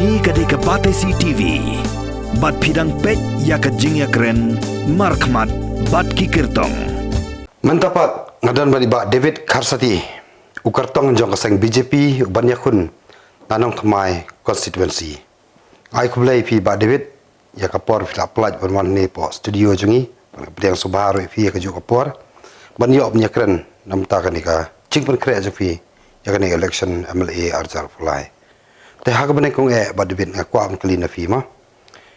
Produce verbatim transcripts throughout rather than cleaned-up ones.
Kane ka dei ka Batesi T V. Bad phi dang peit ïa ka jingïakren markhmat bad ki kyrtong. Mynta pat nga don bad i Bah David Kharsati, u kyrtong jong ka seng B J P, u ban ïakhun na Nongthymmai constituency. Ai khublei phi Bah David ïa ka por phi la pynlait ban wan hangne hapoh studio jong ngi, ban pdiang sngewbha ruh ïa phi ïa kajuh ka por ban ïoh ban ïakren namar kane ka jingpynkhreh jong phi ïa kane ka election M L A arhajar arphew lai. Te ha kaba nyngkong eh Bah David, nga kwah ban kylli na phi ma,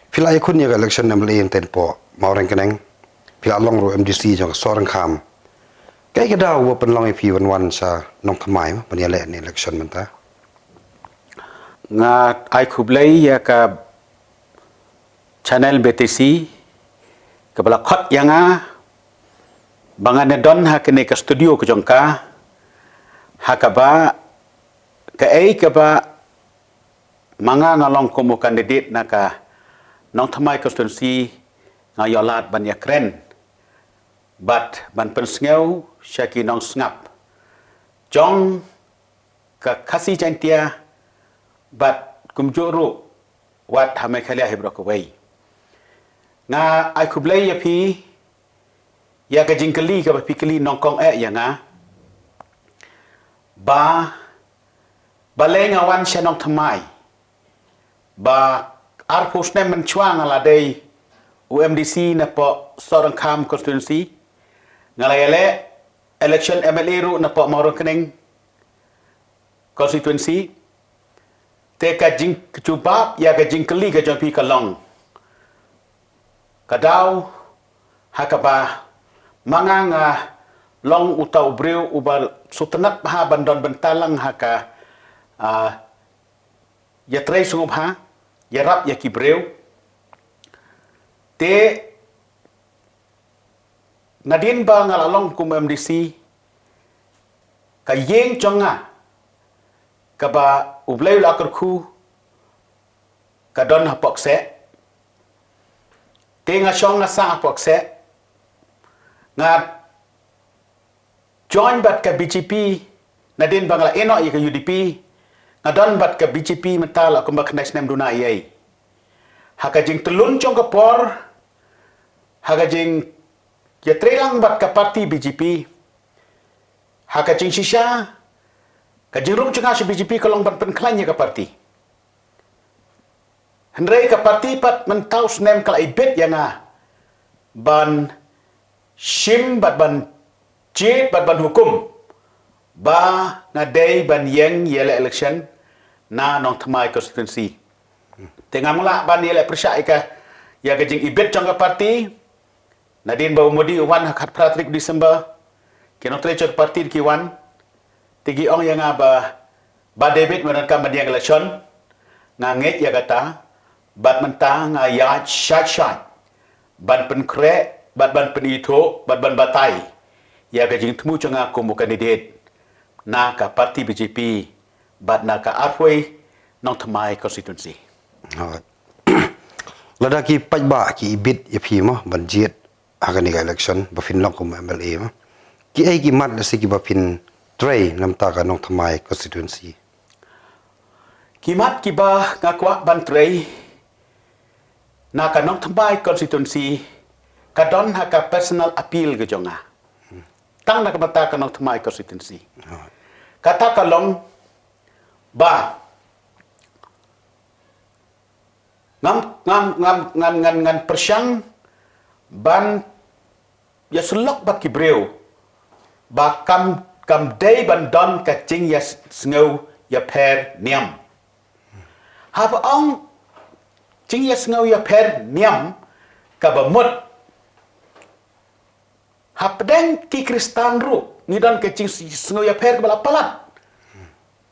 phi la ïakhun ïa ka election M L A hangtei hapoh Mawryngkneng, phi la long ruh M D C jong ka Sohryngkham. Kaei ka daw ba pynlong ïa phi ban wan sha Nongthymmai ma, ban ïaleh ha kane ka election mynta? Nga ai khublei ïa ka channel Batesi kaba la khot ïa nga ba ngan ïadon ha kane ka studio ka jong ka, ha kaba kaei kaba ma nga nga long kum u candidate na ka Nongthymmai constituency, nga ïoh lad ban ïakren bad ban pynsngew sha ki nongsngap jong ka Khasi Jaiñtia bad kumjuh ruh wat ha Meghalaya hi baroh kawei. Nga ai khublei ïa phi ïa ka jingkylli kaba phi kylli nyngkong eh ïa nga ba balei nga wan sha Nongthymmai, ba arphew snem mynshuwa nga la dei u M D C napoh Sohryngkham constituency, nga la ïaleh election M L A ruh napoh Mawryngkneng constituency. Te ka jingkjubab ïa ka jingkylli ka jong phi ka long, ka daw ha kaba ma nga nga long uta u briew uba sngewtynnat bha ban don bynta lang ha ka, ah, ïatrei sngewbha, ïarap ïa ki briew. Te nadien ba nga la long kum M D C, ka ïing jong nga kaba U Blei u la kyrkhu ka don hapoh kseh. Te nga shong nga sah hapoh kseh. Nga join bad ka B J P, nadien ba nga la ïehnoh ïa ka U D P, nga don bad ka B J P mynta la kumba khyndai snem duna ïa. Ha ka jingtyllun jong ka por, ha ka jingïatreilang bad ka party B J P, ha ka jingshisha, ka jingrung jong nga sha B J P ka long ban pynkhlaiñ ïa ka party. Hynrei ka party pat mynta u snem ka la ibit ïa nga ban shim bad ban jied bad ban hukum ba nga dei ban ïeng ïaleh election na Nongthymmai constituency. Te ngam lah ban ïaleh pyrshah ïa ka, ïa ka jingibit jong ka party. Nadien ba u Modi u wan ha ka khatphra tarik December, ki nongtrei jong ka party ki wan, te ki ong ïa nga ba, Bah David, mynta ka mynta ka election, nga ngeit ïa kata, bad mynta nga ïaid shait shait ban pynkhreh, bad ban pynithuh, bad ban batai ïa ka jingthmu jong nga kum u candidate na ka party B J P bad na ka arphew Nongthymmai constituency. Alright. Lada ki paidbah ki ibit ïa phi mo ban jied ha kane ka election ba phin long kum M L A mo, kiei ki mat lehse kiba phin trei namar ka Nongthymmai constituency? Ki mat kiba nga kwah ban trei na ka Nongthymmai constituency ka don ha ka personal appeal ka jong nga. Tang na ka bynta ka Nongthymmai constituency. Kata ka long ba ngam, ngam, ngam, ngan, ngan, ngan pyrshang ban ïasyllok bad ki briew ba kam, kam dei ban don ka jingïasngew ïapher niam. Haba ong jingïasngew ïapher niam kaba mut, hapdeng ki Khristan ruh ngi don ka jingsngew ïapher kaba la palat.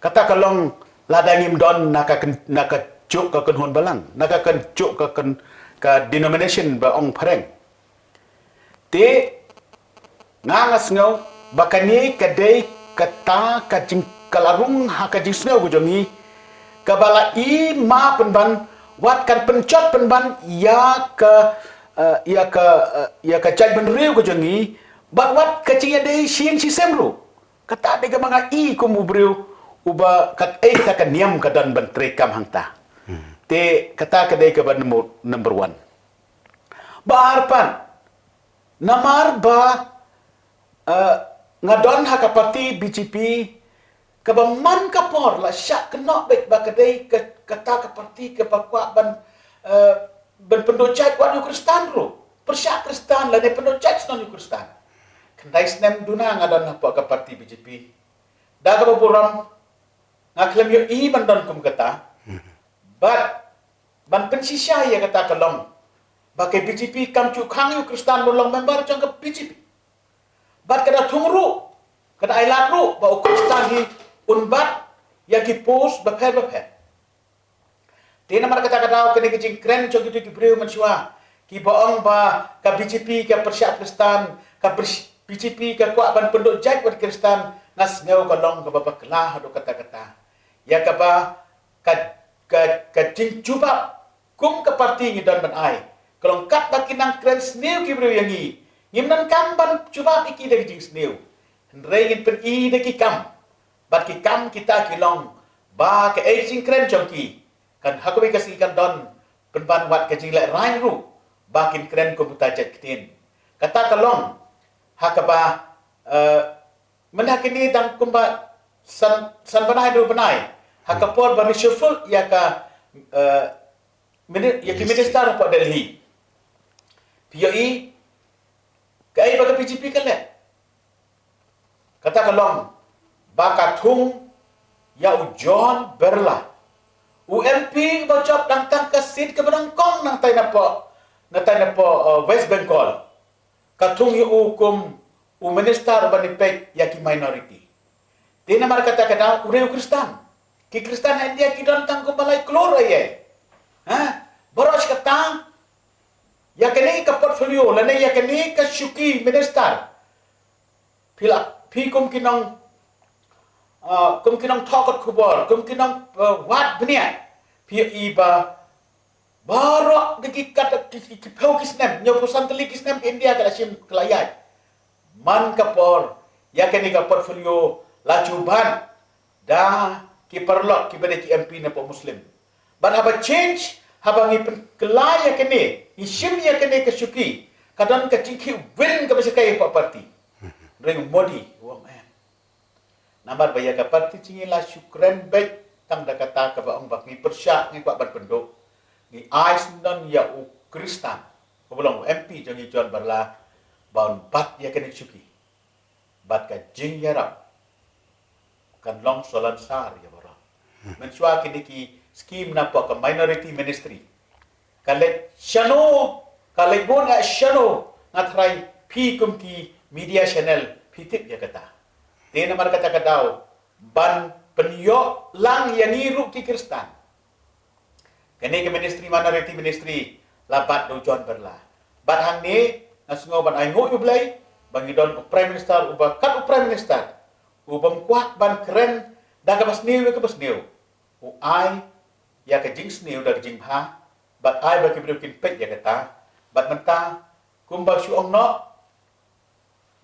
Kata ka long lada ngim don na ka kyn-, na ka juk ka kynhun balang, na ka kyn-, juk ka kyn-, ka denomination ba ong phareng. Te nga nga sngew ba kane ka dei kata ka jing-, ka la rung ha ka jingsngew ka jong ngi, kaba la i ma pynban, wat kan pynjot pynban ïa ka, eh, ïa ka, eh, ïa ka jaitbynriew ka jong ngi, bad wat ka jingïadei shisien shisien ruh. Kata dei kaba nga i kum u briew uba kat, eh, kata ka niam ka don ban treikam hangta. Te kata ka dei kaba number, number one. Ba ar pat, namar ba, eh, nga don ha ka parti B J P, kaba man ka por la shah kynnoh beit ba ka dei ka, kata ka parti kaba kwah ban, eh, ban pynduh jait wat ïa u Khristan ruh. Pyrshah Khristan lane pynduh jait shnong ïa u Khristan. Khyndai snem duna nga don hapoh ka parti B J P. Da kaba burom, nga khlem ïohi ban don kum kata. Bad ban pynshisha ïa kata ka long ba ka B J P kam shu khang ïa u Khristan ban long member jong ka B J P. Bad ka da thung ruh, ka da ailad ruh ba u Khristan hi un bat ïa ki post bapher bapher. Te namar kata ka daw kane ka jingkren jong kito ki briew mynshuwa kiba ong ba ka B J P ka pyrshah Khristan, ka pyrsh-, B J P ka kwah ban pynduh jait wat Khristan, nga sngew ka long kaba bakla haduh katta katta. Ïa kaba ka, ka, ka jingjubab kum ka parti ngi don ban ai, ka long katba ki nang kren sniew ki briew ïa ngi, ngim donkam ban jubab ïa ki da ka jingsniew. Hynrei ngin pyni da ki kam. Bad ki kam kita ki long ba kaei ka jingkren jong ki kan ha kawei ka sngi kan don pynban wat ka jinglehrain ruh ba kin kren kum uta jait ktien. Kata ka long ha kaba, eh, mynta kine dang kumba san, san bnai, hynriew bnai ha ka por ba reshuffle ïa ka, eh, mini-, ïa ki minister hapoh Delhi. Phi ïohi kaei ba ka B J P ka leh? Kata ka long ba ka thung ïa u John Birla, u M P ba jop dang tang ka seat kaba nyngkong nangtai napoh, nangtai napoh, uh, West Bengal. Ka thung ïa u kum u minister ban ïapeit ïa ki minority. Te namar kata ka daw u dei u Khristan. Ki Khristan ha India ki don tang kumba lai klur eiei. Ha? Baroh shi katta ïa kane ka portfolio lane ïa kane ka shuki minister. Phi la, phi kum ki nong, ah, kum ki nongthoh kot khubor, kum ki nong, ah, wad bniah. Phi ïohi ba baroh da ki kat ki, ki, ki phew ki snem, hynñiewphew san tylli ki snem ka India ka la shim ka la ïaid. Man ka por ïa kane ka portfolio la ju bat da ki paralok kiba dei ki M P napoh Muslim. Bad haba change, haba ngi pynkylla ïa kane, ngi shim ïa kane ka shuki, ka don ka jingkhih win kaba shyrkhei hapoh party. Hynrei u Modi u ong em. Namar ba ïa ka party jong ngi la shu kren beit tang da kata kaba ong ba ngi pyrshah, ngi kwah ban pynduh, ngi ai syndon ïa u Khristan uba long u M P jong ngi John Birla ba un bat ïa kane ka shuki. Bad ka jingïarap kan long solansar ïa baroh. Mynshuwa kine ki scheme napoh ka minority ministry ka leit shano, ka leit bun eh shano, nga tharai phi kum ki media channel phi tip ïa kata. Te namar kata ka daw ban pynïoh lang ïa ngi ruh ki Khristan. Kane ka ministry, minority ministry, la bat da u John Birla. Bad hangne nga sngew ban ainguh ïa U Blei ba ngi don u Prime Minister uba kat u Prime Minister u bym kwah ban kren da kaba sniew ïa kaba sniew. U ai ïa ka jingsniew da ka jingbha bad ai ba ki briew kin peit ïa kata. Bad mynta kumba shu ong noh,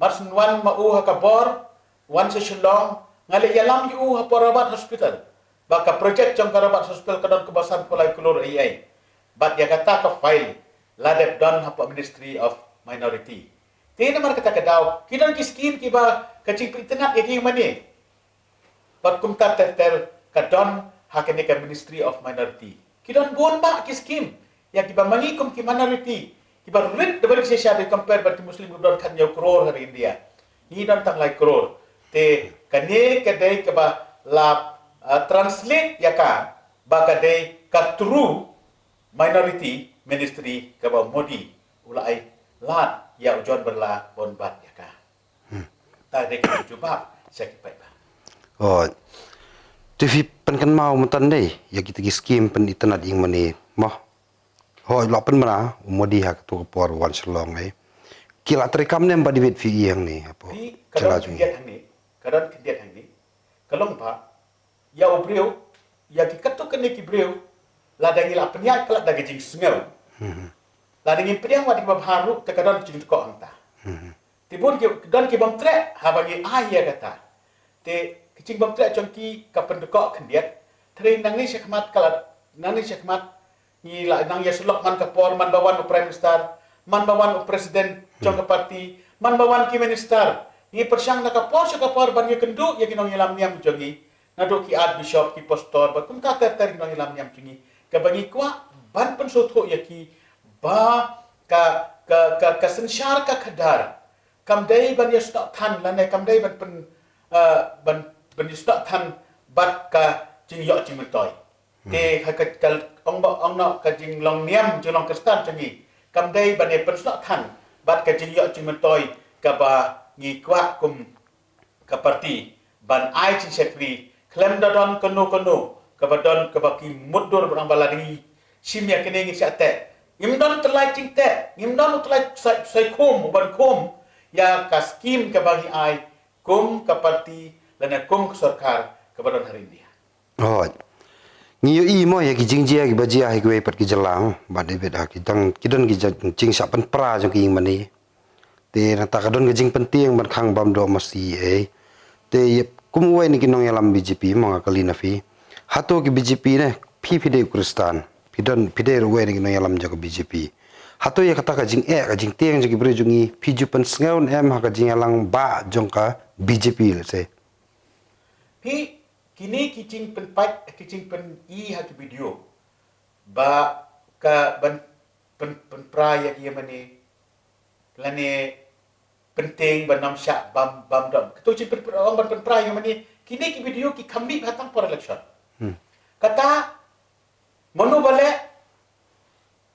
mar shu wan ma u ha ka bor, wan sha Shillong, nga leit ïalam ïa u hapoh Rabat Hospital. Ba ka project jong ka Rabat Hospital ka don kumba sanphew lai klur eiei. Bad ïa kata ka file la dep don hapoh Ministry of Minority. Te namar kata ka daw ki don ki scheme kiba ka jingpynitynnad ïa ki mane. Bad kumta ter ter ka don ha kane ka Ministry of Minority. Ki don bun bah ki scheme ïa kiba ma ngi kum ki minority kiba rit da bad ki shisha ba compare bad ki Muslim kiba don khathynñiew klur ha ri India. Ngi don tang lai klur. Te kane ka dei kaba la, ah, translate ïa ka ba ka dei ka true minority ministry kaba Modi u la ai lad ïa u John Birla ban bat ïa ka. Ta dei ka jubab sha ki paidbah. Oh. Te phi pynkynmaw mynta dei ïa kita ki scheme pynitynnad ïing mane mo. Hooid, la pynbna u Modi ha kato ka por wan Shillong ei. Ki la trei kam ne em Bah David, phi ïeng ne hapoh jylla jong ngi? Ka don khyndiat hangne. Ka long ba ïa u briew, ïa ki katto katne ki briew, lada ngi la pynïaid palat da ka jingsngew, lada ngim pdiang wat da kaba bha ruh, te ka don jingtkoh hangta. Te bun ki, don ki bym treh haba ngi ai ïa kata. Te ka jingbym treh jong ki ka pyndkoh khyndiat. Te nangne shakhmat ka la Nangne shakhmat ngi la nang ïa sylok man ka por, man ba wan u Prime Minister, man ba wan u President jong ka party, man ba wan ki Minister. Ngi pyrshang na ka por sha ka por ban ïakynduh ïa ki nongïalam niam jong ngi, naduh ki Archbishop, ki Pastor, bad kumta ter ter ki nongïalam niam jong ngi, kaba ngi kwah ban pynsngewthuh ïa ki ba ka, ka, ka, ka synshar ka khadar kam dei ban ïasnoh than lane kam dei ban pyn, eh, ban, ban ïasnoh than bad ka jingïoh jingmyntoi. Te ha ka, ka ong ba, ong noh, ka jinglong niam, jinglong Khristan jong ngi kam dei ban ïa pynsnoh than bad ka jingïoh jingmyntoi kaba ngi kwah kum ka party ban ai jingshakri khlem da don kano kano kaba don kaba ki mutdur ba ong ba lada ngi shim ïa kane ngi shah teh. Ngim don tyllai jingteh, ngim don u tyllai sai, sai khum, u ban khum ïa ka skim kaba ngi ai kum ka party lane kum ka sorkar kaba don ha ri India. Hooid. Ngi ïohi mo ïa ki jingjia kiba jia ha kiwei pat ki jylla mo, Bah David, ha ki dang, ki don ki jing, jingshah pynpra jong ki ïing mane. Te nangta ka don ka jingpyntieng ban khang bam doh masi ei. Te ïa kum uwei na ki nongïalam B J P mo, nga kylli na phi. Hato ki B J P ne, phi phi dei u Khristan, phi don, phi dei ruh uwei na ki nongïalam jong ka B J P. Hato ïa kata ka jingeh, ka jingtieng jong ki briew jong ngi phi ju pynsngew ne em ha ka jingïalang bah jong ka B J P, let's say? Phi, kine ki jingpynpait, ki jingpyn-i ha ki video ba ka ban pyn, pynpra ïa ki ïing mane lane pyntieng ban ym shah bam, bam doh. Kato jingpynpra, ong ban pynpra ïa ki ïing mane, kine ki video ki kham mih ba tang por election. Hmm. Kata mano ba leh,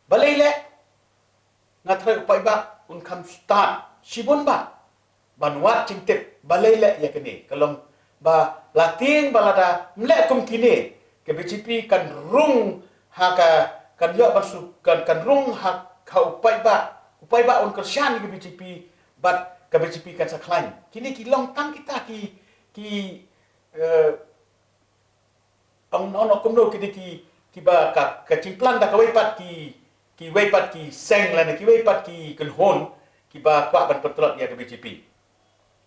balei leh, nga tharai u paidbah un kham stad shibun bah ban wad jingtip balei leh ïa kane. Ka long ba la tieng ba lada ym leh kum kine, ka B J P kan rung ha ka, kan ïoh ban su, kan, kan rung ha ka u paidbah, u paidbah un kyrshan ïa ka B J P bad ka B J P kan sa khlaiñ. Kine ki long tang kita ki, ki, eh, ong, ong, ong kumno ki dei ki, kiba ka, ka jingplan da kawei pat ki, kiwei pat ki seng lane kiwei pat ki kynhun kiba kwah ban pyntlot ïa ka B J P.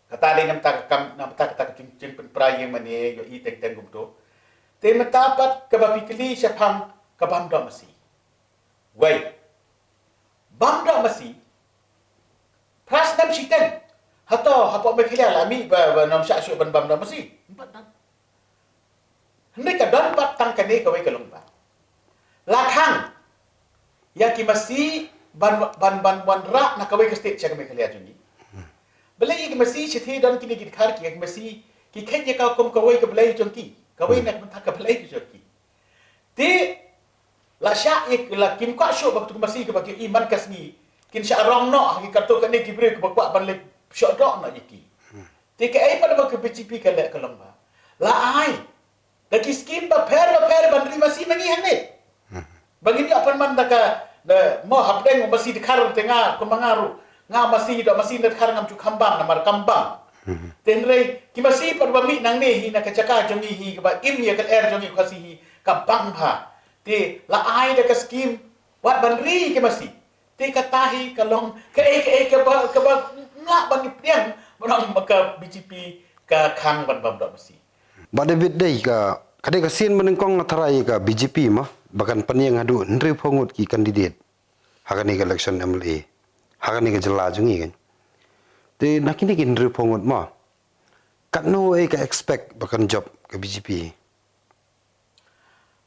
Kata dei namar ka kam, namar kata ka jing, jingpynpra ïing mane ïohi teng teng kumto. Te mynta pat kaba phi kylli shaphang ka bam doh masi. Wei. Bam doh masi. Phra snem shiteng. Hato hapoh Meghalaya la mih ba, ba ym shah shuh ban bam doh masi? Ym pat don. Hynrei ka don pat tang kane kawei ka long ba la khang ïa ki masi ban, ban, ban wanrah na kawei ka state sha ka Meghalaya jong ngi. Balei ïa ki masi, shathie don kine ki dkhar ki, ïa ki masi ki khet ïa ka kum kawei ka blei jong ki, kawei na ka bynta ka blei jong ki. Te la shah ïa, la kim kwah shuh ba katu ka masi kaba ki ïohi man ka sngi kin shah rong noh ha ki kyrteng kane ki briew kiba kwah ban leit shoh doh noh ïa ki. Te kaei pat ba ka B J P ka leh ka long ba la ai da ki skim bapher bapher ban ri masi ma ngi hangne. Ba ngin ïoh pynman da ka, da mo hapdeng u masi dkhar te nga, kumba nga ruh, nga masi doh masi dkhar ngam ju kham bam namar kam bam. Te hynrei ki masi pat ba mih nangne hi na ka jaka jong ngi hi, kaba im ïa ka lyer jong ngi u Khasi hi, ka bang bha. Te la ai da ka skim wat ban ri ki masi. Te kata hi ka long kaei kaei kaba, kaba ym lah ban ïa pdiang, ba long ba ka B J P ka khang ban bam doh masi. Bah David, dei ka, ka dei ka sien banyngkong nga tharai ka B J P ma ba kan pynïeng haduh hynriewphew ngut ki candidate ha kane ka election M L A ha kane ka jylla jong ngi kan. Te na kine ki hynriewphew ngut ma, katno ei ka expect ba kan jop ka B J P?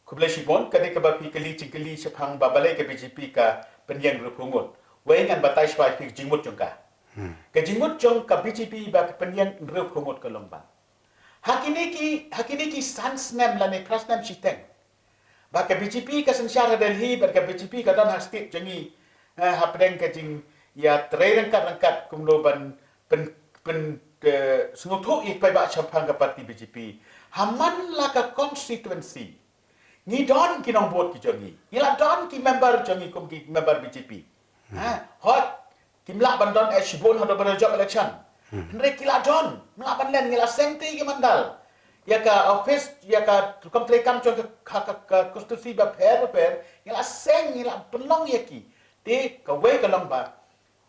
Khublei shibun, ka dei kaba phi kylli jingkylli shaphang ba balei ka B J P ka pynïeng hynriewphew ngut. Wei ngan batai shuwa ïa phi ka jingmut jong ka. Hmm. Ka jingmut jong ka B J P ba ka pynïeng hynriewphew ngut ka long ba ha kine ki, ha kine ki san snem lane phra snem shiteng ba ka B J P ka synshar ha Delhi bad ka B J P ka don ha state jong ngi, eh, hapdeng ka jingïatreiryngkat ryngkat kumno ban pyn, pyn, eh, sngewthuh ïa ki paidbah shaphang ka party B J P. Ha man la ka constituency ngi don ki nongbud ki jong ngi, ngi la don ki member jong ngi kum ki member B J P. Hmm. Ha, hooid, kim lah ban don ei shibun haduh ban jop election. Hmm. Hynrei ki la don, ym lah ban len, ngi la seng te ki mandal. Ïa ka office, ïa ka rukom treikam jong ka, ka, ka, ka constituency bapher bapher, ngi la seng, ngi la pynlong ïa ki. Te kawei ka long ba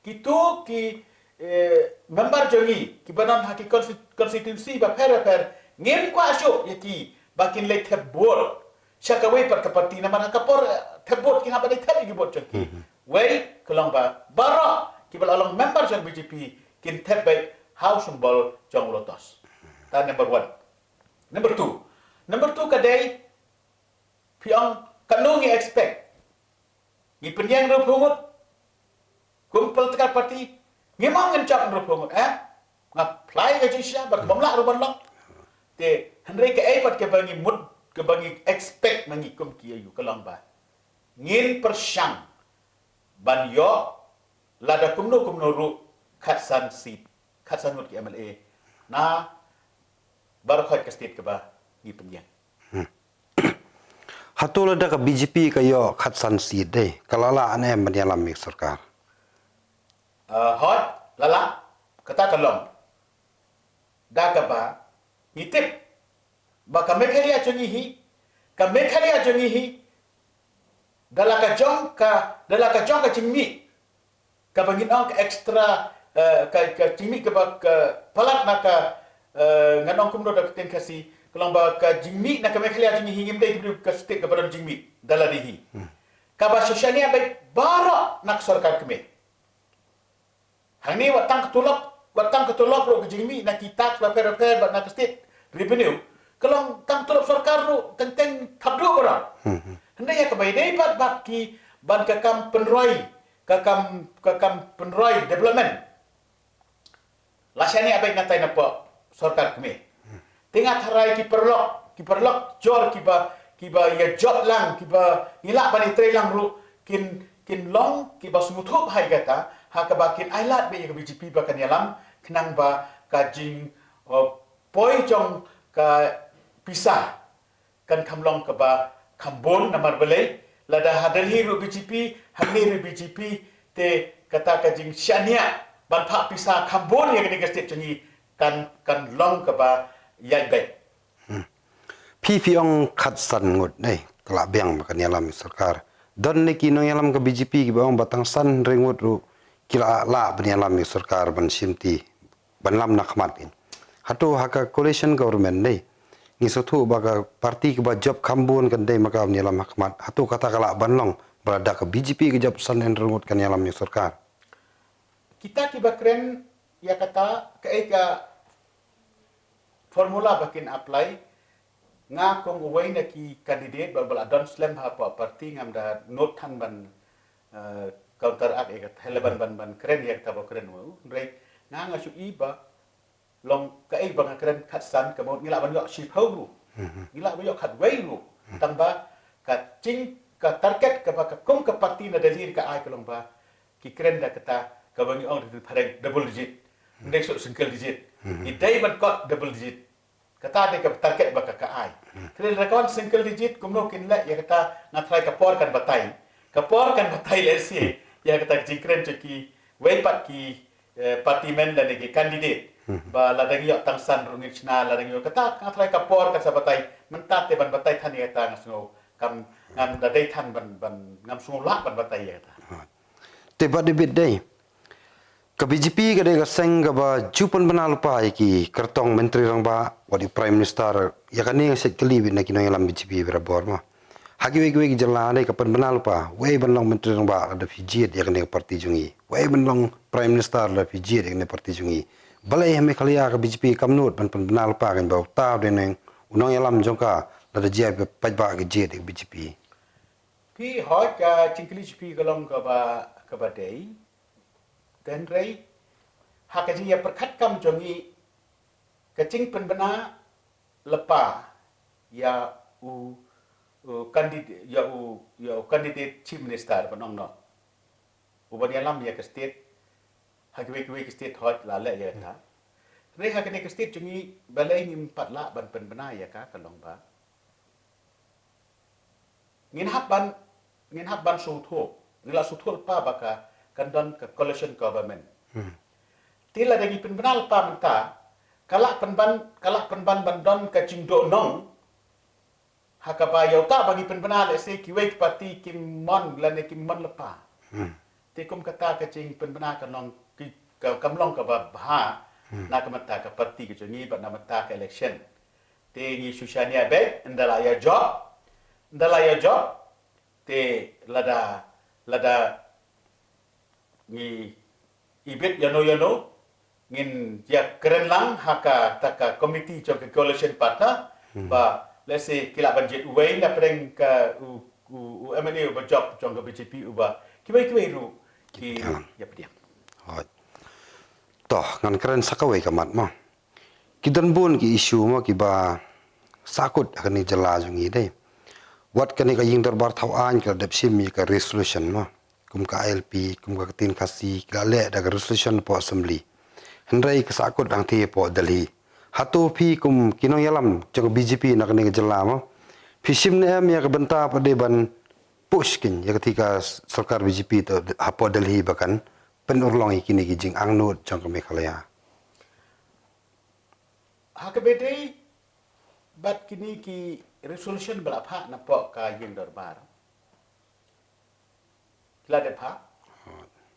kito ki, eh, member jong ngi kiba don ha ki consti, constituency bapher bapher, ngim kwah shuh ïa ki ba kin leit thep vote sha kawei pat ka party namar ha ka por, eh, thep vote ki hap ban thep ïa ki vote jong ki. Wei ka long ba baroh kiba la long member jong BJP kin thep beit ha u symbol jong u lotus. Ta number one. Number two. Number two ka dei, phi ong katno ngi expect. Ngi pynïeng hynriewphew ngut kum political party, ngim ong ngin jop hynriewphew ngut, eh? Nga phla ïa ka jingshisha bad ka bym lah ruh ban long. Te hynrei kaei pat kaba ngi mut, kaba ngi expect ma ngi kum ki ïa u ka long ba ngin pyrshang ban ïoh lada kumno kumno ruh khatsan seat, khatsan ngut ki MLA na baroh ka state kaba ngi pynïeng. Hato lada ka BJP ka ïoh khatsan seat, dei ka la lah ne em ban ïalam ïa ka sorkar? Ah, hooid, la lah, kata ka long. Da kaba ngi tip ba ka Meghalaya jong ngi hi, ka Meghalaya jong ngi hi, da la ka jong ka, da la ka jong ka jingmih kaba ngin ong ka extra, eh, ka, ka jingmih kaba ka palat na ka, eh, ngan ong kumno da ka ktien Khasi, ka long ba ka jingmih na ka Meghalaya jong ngi hi, ngim dei ka state kaba don jingmih da lade hi. Kaba shisha nia beit baroh na ka sorkar kmie. Hangne wat tang ka tulop, wat tang ka tulop ruh, ka jingmih na ki tax bapher bapher bad na ka state revenue, ka long tang tulop sorkar ruh teng teng thap duh baroh. Hynrei ïa kaba ïadei bad, bad ki, ban ka kam pynroi, ka kam, ka kam pynroi development, la shaniah beit na tai na pok sorkar kmie. Te nga tharai ki paralok, ki paralok jor kiba, kiba ïa jop lang, kiba ngi lah ban ïatrei lang ruh kin, kin long kiba sngewthuh bha ïa kata, ha kaba kin ailad beit ïa ka BJP ba kan ïalam, khnang ba ka jing, uh, poi jong ka pisa kan kham long kaba kham bun namar balei, lada ha Delhi ruh BJP, hangne ruh BJP, te kata ka jingshaniah ban phah pisa kham bun ïa kane ka state jong ngi kan, kan long kaba ïaid beit. Phi, phi ong khatsan ngut, dei ka la biang ba kan ïalam ïa ka sorkar. Don ne ki nongïalam ka BJP kiba ong ba tang san hynriew ngut ruh ki la lah ban ïalam ïa ka sorkar ban shimti, ban lam na khmat kin. Hato ha ka coalition government, dei ngi sngewthuh ba ka party kaba jop kham bun kan dei ma ka ban ïalam ha khmat. Hato kata ka lah ban long ba lada ka BJP ka jop san hynriew ngut kan ïalam ïa ka sorkar? Kita kiba kren ïa kata, kaei ka formula ba kin apply? Nga kum uwei na ki candidate ba, ba la don slem ha ka party, ngam da nud than ban, eh, counteract ïa kata, lane ban, ban, ban kren ïa kata ba kren u. Hynrei nga, nga shu i ba long kaei ba nga kren khatsan, ka mut ngi lah ban ïoh shiphew ruh. Ngi lah ban ïoh khatwei ruh. Tang ba ka jing, ka target kaba ka kum ka party na Delhi ka ai ka long ba ki kren da kata kaba ngi ong da ka phareng double digit. Ym dei shuh single digit. Ngi dei ban kot double digit. Kata dei ka target ba ka, ka ai. Te lada ka wan single digit, kumno kin leh ïa kata? Nga tharai ka por kan batai. Ka por kan batai lehse ïa kata ka jingkren jong kiwei pat ki, eh, party man lane ki candidate. Ba lada ngi ïoh tang san ruh ngin shna, lada ngi ïoh kata, nga tharai ka por kan sa batai. Mynta te ban batai than ïa kata nga sngew kam, ngam da dei than ban, ban, ngam sngew lah ban batai ïa kata. Te Bah David, dei ka BJP ka dei ka seng kaba ju pynbna lypa ïa ki kyrtong Myntri Rangbah, wat ïa u Prime Minister. Ïa kane nga shait kylli beit na ki nongïalam BJP barabor mo. Ha kiwei kiwei ki jylla dei ka pynbna lypa, wei ban long Myntri Rangbah lada phi jied ïa kane ka party jong ngi. Wei ban long Prime Minister lada phi jied ïa kane ka party jong ngi. Balei ha Meghalaya ka BJP kam nud ban pynbna lypa, kan ba uta u dei neng u nongïalam jong ka lada jia ba paidbah ki jied ïa ka BJP? Phi, hooid, ka jingkylli jong phi ka long kaba, kaba dei. Hynrei ha ka jingïapyrkhat kam jong ngi, ka jingpynbna lypa ïa u, u candidate, ïa u, ïa u candidate Chief Minister, ban ong noh, u ban ïalam ïa ka state. Ha kiwei kiwei ki state hooid la leh ïa kata. Hynrei ha kane ka state jong ngi balei ngim pat lah ban pynbna ïa ka, ka long ba ngin hap ban, ngin hap ban sngewthuh, ngi la sngewthuh lypa ba ka, kan don ka coalition government. Te lada ngi pynbna lypa mynta, ka lah pynban, ka lah pynban ban don ka jingduhnong ha kaba ïa uta ba ngi pynbna, lehse kiwei ki party kim mon lane kim mon lypa. Te kum kata ka jingpynbna ka long ki, ka, kam long kaba bha na ka bynta ka party ka jong ngi bad na ka bynta ka election. Te ngi shu shaniah beit, ynda la ïa jop, da la ïa jop, te lada, lada ngi ibit ïano ïano, ngin ïa kren lang ha kata ka committee jong ka coalition partner, ba lehse ki lah ban jied uwei na pdeng ka u, u, u M L A uba jop jong ka B J P uba kiwei kiwei ruh ki ïa pdiang. Hooid. To, ngan kren sa kawei ka mat mo. Ki don bun ki issue mo kiba sahkut ha kane ka jylla jong ngi dei. Wat kane ka ïing dorbar thaw aiñ ka la dep shim ïa ka resolution mo. Kum ka I L P, kum ka ktien Khasi, ki la leh da ka resolution hapoh assembly. Hynrei ka sahkut hangtei hapoh Delhi. Hato phi kum ki nongïalam jong ka B J P na kane ka jylla mo, phi shim ne em ïa ka bynta pat de ban push kin ïa kata ka sorkar B J P to hapoh Delhi ba kan pynurlong ïa kine ki jingangnud jong ka Meghalaya. Ha kaba ïadei bad kine ki resolution ba la phah napoh ka ïing dorbar, ki la dep phah,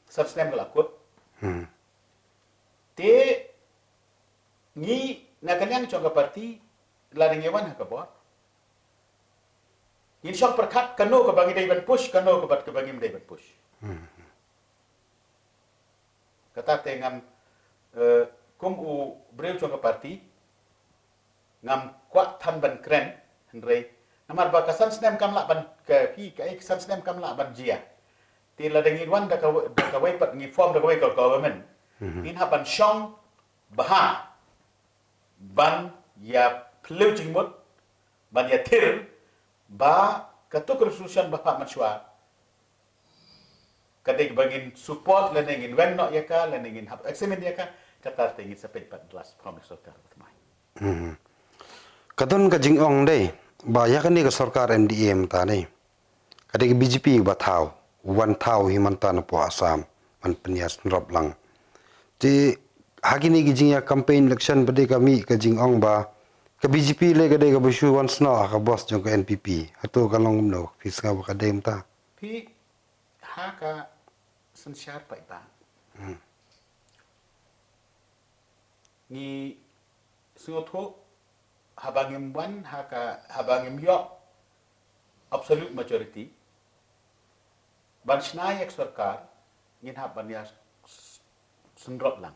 san snem ka la kut. Te ngi na ka liang jong ka party, lada ngi wan ha ka bor, ngin shong pyrkhat kano kaba ngi dei ban push, kano kaba, kaba ngim dei ban push. Kata te ngam, eh, kum u briew jong ka party, ngam kwah than ban kren, hynrei namar ba ka san snem kam lah ban, ka phi, ka, eh, ka san snem kam lah ban jia. Te lada ngi wan da ka, da kawei pat, ngi form da kawei ka government, ngin hap ban shong bha ban ïa phylliew jingmut, ban ïa thir ba katu ka resolution ba phah mynshuwa ka dei ba ngin support lane ngin weng noh ïa ka lane ngin hap examine ïa ka. Kata te ngin sa peit pat da la form ïa ka sorkar ba thymmai. Ka don ka jingong dei ba ïa kane ka sorkar M D A mynta dei, ka dei ka B J P ba thaw, wan thaw hi mynta napoh Assam, ban pynïasynrop lang. Te ha kine ki jingïa campaign election ba dei ka mih ka jingong ba ka B J P lei ka dei kaba shu wan snoh ha ka bos jong ka N P P. Hato ka long kumno, phi sngew ba ka dei mynta? Phi, ha ka synshar paidbah, ngi sngewthuh haba ngim wan ha ka, haba ngim ïoh absolute majority ban shna ïa ka sorkar, ngin hap ban ïa s-, synrop lang.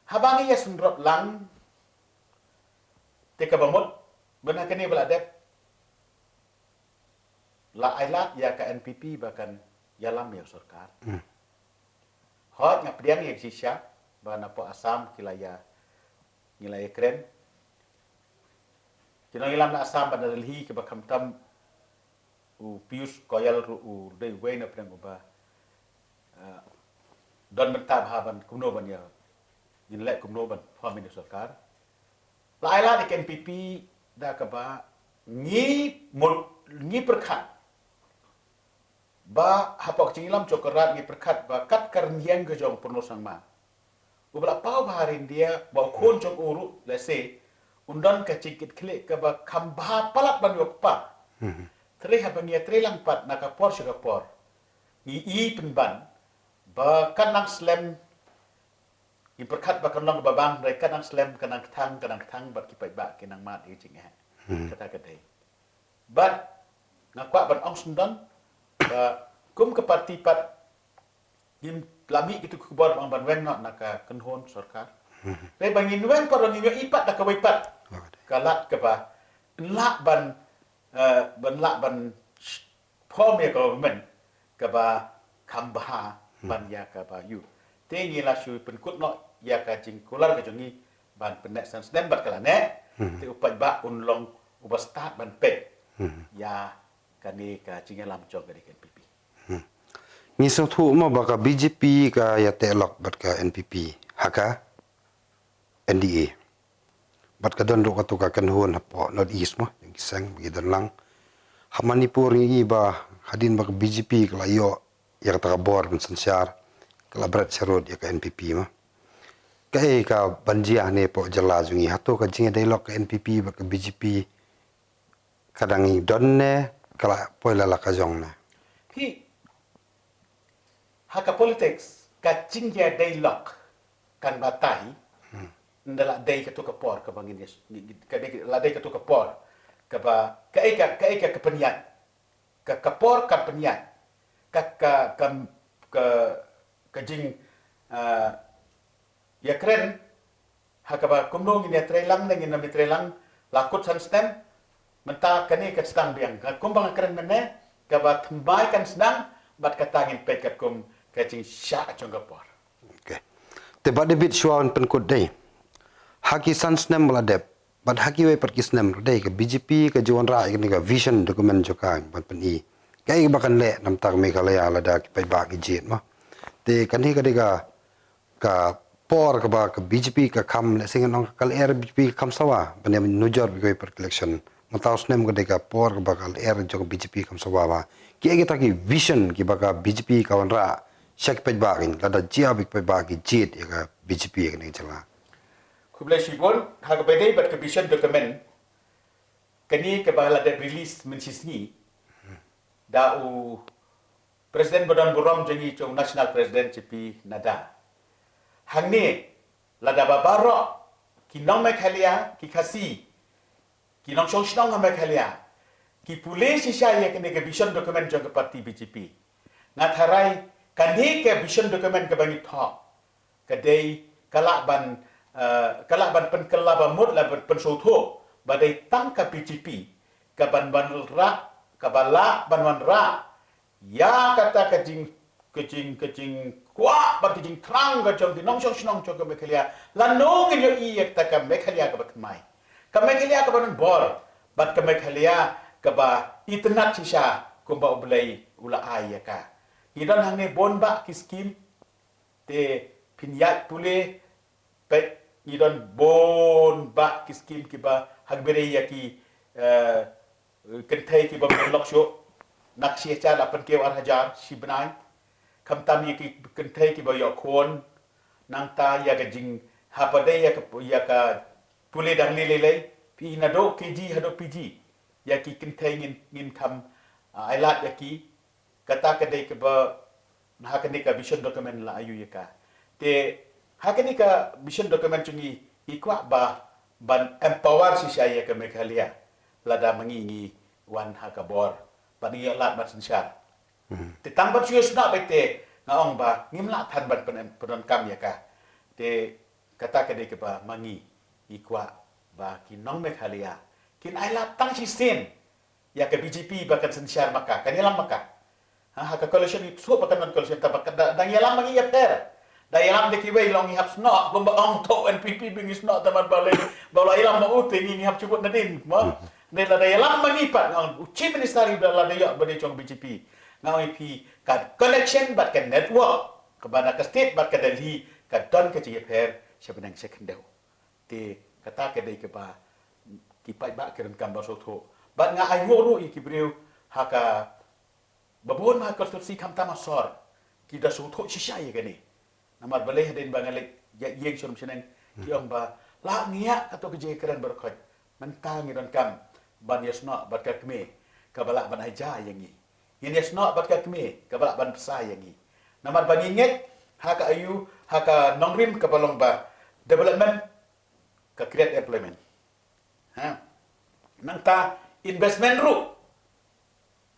Haba ngi ïa synrop lang, te kaba mut, ban ha kane ba la dep, la ailad ïa ka N P P ba kan ïalam ïa ka sorkar. Hooid, nga pdiang ïa ka shisha ba napoh Assam ki la ïa, ngi la ïa kren. Ki nongïalam na Assam bad na Delhi kiba khamtam u Piyush Goyal ruh u dei uwei na pdeng uba, eh, don bynta bha ban kumno ban ïa, ngin leh kumno ban form ïa ka sorkar. La ailad ïa ka N P P da kaba ngi mut, ngi pyrkhat ba hapoh ka jingïalam jong ka rat ngi pyrkhat ba kat ka rynïeng ka jong u Purnor Sangma, uba la paw bha ha ri India, ba u khun jong u ruh lehse un don ka jingkitkhlieh kaba kham bha palat ban ïoh kpa. Hynrei haba ngi ïatrei lang pat na ka por sha ka por, ngi i pynban ba kan nang slem, ngi pyrkhat ba kan long kaba bang, hynrei kan nang slem, kan nang kthang, kan nang kthang bad ki paidbah kin nang mad ïa ka jingeh. Kata ka dei. Bad nga kwah ban ong sngewdon ba kum ka party pat ngim la mih kito ki khubor ba ong ban weng noh na ka kynhun sorkar. Hynrei ba ngin weng pat, ngin ïohi pat da kawei pat ka lad kaba yn lah ban, eh, ban lah ban form ïa ka government kaba kham bha ban ïa kaba ïoh. Te ngi la shu pynkut noh ïa ka jingkular ka jong ngi ban pynneh san snem bad ka la neh. Te u paidbah un long uba stad ban peit ïa kane ka jingïalam jong kane ka N P P. Ngi sngewthuh mo ba ka B J P ka ïateh lok bad ka N P P ha ka N D A. Bad ka don ruh katu ka kynhun hapoh North East mo, jong ki seng ba ki don lang. Ha Manipur ngi i ba hadien ba ka B J P ka la ïoh ïa kata ka bor ban synshar, ka la bret sharud ïa ka N P P mo. Kaei kaban jia hangne hapoh jylla jong ngi, hato ka jingïadei lok ka N P P bad ka B J P ka dang don ne ka la poi la la ka jong ne? Phi, ha ka politics ka jingïadei lok kan batai. Nda la dei katu ka por kaba ngin ïa, ka dei, la dei katu ka por Kaba, ka ika, ka ika ka pynïaid. Ka, ka por kan pynïaid. Ka, ka, ka, ka, ka jing, ah, ïakren, ha kaba kumno ngin ïatreilang ne ngin ym ïatreilang, la kut san snem, mynta kane ka sdang biang. Ka kumba nga kren mynne, kaba thymmai kan sdang, bad kata ngin peit katkum ka jingshah jong ka por. Okay. Te Bah David, shuwa ban pynkut dei, ha ki san snem ba la dep, bad ha kiwei pat ki snem ruh dei, ka B J P ka ju wanrah ïa kane ka vision document jong ka ban pyni kaei ba kan leh namar ka Meghalaya lada ki paidbah ki jied mo. Te kane ka dei ka, ka por kaba ka B J P ka kham, lehse ngan ong ka lyer B J P ka kham sawa ban ïa nujor bad kiwei pat ki election. Mynta u snem ka dei ka por kaba ka lyer jong ka B J P ka kham sawa ba kiei kita ki vision kiba ka B J P ka wanrah sha ki paidbah, lada jia ba ki paidbah ki jied ïa ka B J P ha kane ka jylla. Khublei shibun, ha kaba ïadei bad ka vision document, kane kaba la dep release mynshisngi da u President ba don burom jong ngi, jong u National President, J P Nadda. Hangne, lada ba baroh ki nong Meghalaya, ki Khasi, ki nongshong shnong ha Meghalaya ki pule shisha ïa kane ka vision document jong ka party B J P, nga tharai kane ka vision document kaba ngi thoh ka dei, ka lah ban, eh, ka lah ban pynkylla ba mut, lah ban pynsngewthuh ba dei tang ka B J P kaban wanrah, kaba lah ban wanrah ïa kata ka jing, ka jing, ka jingkwah bad ka jingthrang ka jong ki nongshong shnong jong ka Meghalaya. Lano ngin ïohi ïa kata ka Meghalaya kaba thymmai, ka Meghalaya kaba don bor, bad ka Meghalaya kaba itynnad shisha kumba U Blei u la ai ïa ka. Ngi don hangne bun bah ki skim, te phin ïaid pule, peit, ngi don bun bah ki skim kiba ha kaba ïadei ïa ki, eh, kynthei kiba ym lok shuh, na ka shi hajar la pynkiew ar hajar shi bnai. Khamtam ïa ki kynthei kiba ïoh khun, nangta ïa ka jing, ha kaba ïadei ïa ka, ïa ka pule dang lei lei lei, phi naduh K G haduh P G, ïa ki kynthei ngin, ngin kham, ah, ailad ïa ki. Kata ka dei kaba, ha kane ka vision document la ïohi ïa ka. Te ha kane ka vision document jong ngi, ngi kwah ba ban empower shisha ïa ka Meghalaya lada ma ngi ngi wan ha ka bor, ba ngi ïoh lad bad synshar. Hmm. Te tang ban shu ïohsngew beit te nga ong ba ngim lah than ban pyn-, pyndonkam ïa ka. Te kata ka dei kaba ma ngi ngi kwah ba ki nong Meghalaya kin ailad tang shisien ïa ka B J P ba kan synshar ma ka, kan ïalam ma ka. Ha, ha ka coalition ngi shu ba kan don coalition, tangba ka da, dang ïalam ma ngi ïa pher. Da ïalam da kiwei long ngi hap snoh, kumba ong to N P P ba ngi snoh, tangba balei, ba la ïalam ma u te ngi, ngi hap shu bud nadien mo. Ne lada ïalam ma ngi pat, nga ong u Chief Minister ïa da lada ïoh ba dei jong B J P, nga ong ïa phi ka connection bad ka network kaba na ka state bad ka Delhi ka don ka jingïapher sha bneng sha khyndew. Te kata ka dei kaba ki paidbah ki donkam ban sngewthuh. Bad nga ai nguh ruh ïa ki briew ha ka, ba bun ma ha constituency khamtam ha sor, ki da sngewthuh shisha ïa kane. Namar balei hadien ba nga leit ïa ïeng sha rum sha neng, ki ong ba la ngi ïa kato ka jingkren baroh khoit. Mynta ngi donkam ban ïasnoh bad ka kmie kaba lah ban ai ja ïa ngi. Ngin ïasnoh bad ka kmie kaba lah ban bsa ïa ngi. Namar ba ngi ngeit ha ka aïu, ha ka nongrim kaba long ba development ka create employment. Ha. Nangta investment ruh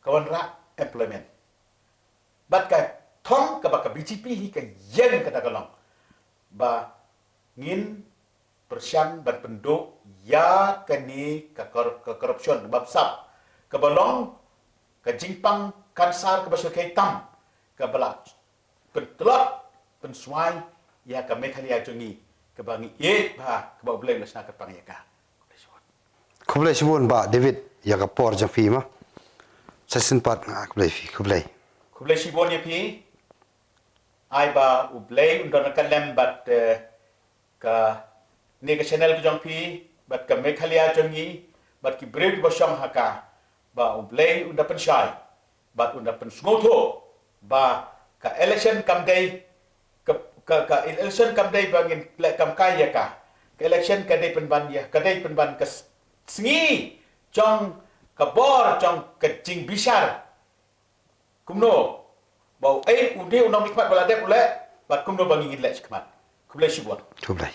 ka wanrah employment. Bad ka thong kaba ka B J P hi ka ïeng kata ka long ba ngin pyrshang ban pynduh ïa kane ka kor-, ka corruption ba bsap, kaba long ka jingpang kansar kaba shyrkhei tam, kaba la pyntlot pynswai ïa ka Meghalaya jong ngi kaba ngi ïeit bha, kaba U Blei u la shna kyrpang ïa ka. Khublei shibun Bah David ïa ka por jong phi ma. Sa shisien pat nga khublei phi, khublei. Khublei shibun ïa phi. Ai ba U Blei un don ryngkat lem bad, eh, kane ka channel ka jong phi, bad ka Meghalaya jong ngi, bad ki briew kiba shong ha ka, ba U Blei un da pynshai bad un da pynsngewthuh ba ka election kam dei, ka, ka, ka election kam dei ba ngin leh kam kai ïa ka. Ka election ka dei pynban ïa, ka dei pynban ka s-, sngi jong ka bor jong ka jingbishar. Kumno ba u, eh, u dei u nongmihkhmat ba la dep u leh, bad kumno ba ngi ngin leh shakhmat. Khublei shibun. Khublei.